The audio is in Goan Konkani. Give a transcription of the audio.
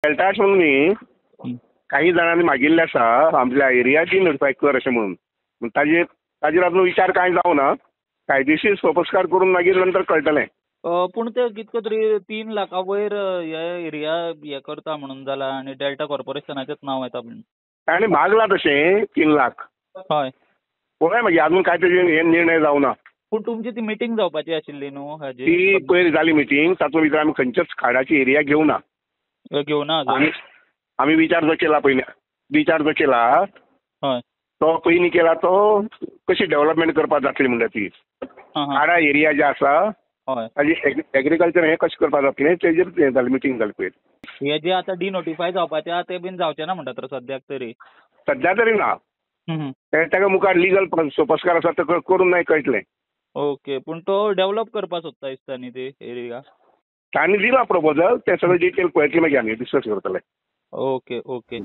डेल्टा म्हणून न्ही, काही जाणांनी मागिल्लें आसा आमच्या एरियाची नोटिफाय कर अशें म्हणून. ताजेर ताजेर अजून विचार कांय जावना. कायदेशीर सोपस्कार करून मागीर नंतर कळटलें. पूण ते कितको तरी 3 लाखा वयर हे एरिया हे करता म्हणून जाला आनी डेल्टा कॉर्पोरेशनाचेच नांव येता म्हणून ताणें मागलां तशें 3 लाख. हय, पळय मागीर अजून काय तेजेर हे निर्णय जावना. पूण तुमची ती मिटींग जावपाची आशिल्ली न्हू हाजी? ती पयर जाली मिटींग, तातूंत भितर आमी खंयच्याच खाडाची एरिया घेवना. घेवना अजून? आमी विचार जो केला पयलीं, विचार जो केला हय तो पयलीं केला तो कशी डेव्हलपमेंट करपाक जातली म्हणटा ती खाडा एरिया जे आसा हय ताजी एग्रीकल्चर हें कशें करपाक जातलें तेजेर हें जालें, मिटींग जाली पयर. हे जे आतां डिनोटिफाय जावपाचें आहा ते बीन जावचें ना म्हणटा तर सद्याक तरी? सद्या तरी ना, ताका मुखार लिगल सोपस्कार आसा ते करून मागीर कळटलें. ओके, पूण तो डेव्हलप करपाक सोदता दिसता न्ही ती एरिया? तांणी दिला प्रपोजल, ते सगळे डिटेल पळयतले मागीर आमी डिस्कस करतले. Okay okay.